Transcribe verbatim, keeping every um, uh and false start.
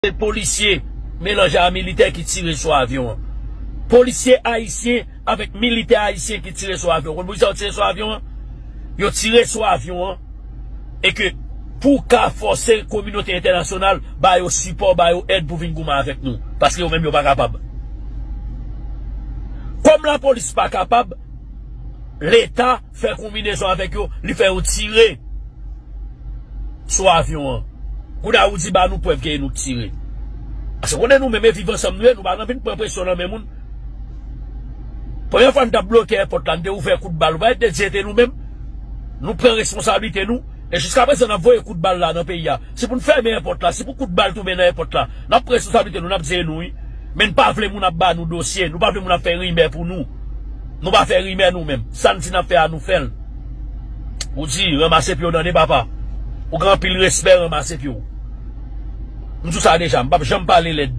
Se polisye melanje a militè ki tire sou avyon an. Polisye ayisyen avèk militè ayisyen ki tire sou avyon an. Konn poukisa yo tire sou avyon an? Yo tire sou avyon an e ke pou ka fòse kominote entènasyonal ba yo sipò, ba yo èd pou vin goumen avèk nou. Paske yo menm yo pa kapab. Kòm lapolis pa kapab, Leta fè konbinezon avèk yo, li fè yo tire sou avyon an. Kounye a ou di ba nou prèv ke e nou k tire. Paske konnen nou menm e viv ansanm nou ye, nou pa nan vin pran presyon nan men moun. Premye fwa n t ap bloke èpòt la, n te ouvè kout bal, ou pa wè te di e te nou menm. Nou pran responsablite nou, e jiskaprezan n ap voye kout bal la nan peyi a. Si pou n fèmen èpòt la, si pou kout bal tonbe nan èpòt la, n ap pran responsablite nou, n ap di e nou wi. Men n pa vle moun ap ba nou dosye, nou pa vle moun ap fè rimè pou nou. Nou pa fè rimè nou menm. Sa n di n ap fè a, nou fè l. Ou di, ranmase pye w tande papa. Ou gen anpil respè, ranmase pye w. M di w sa deja, m p ap janm pale lèd de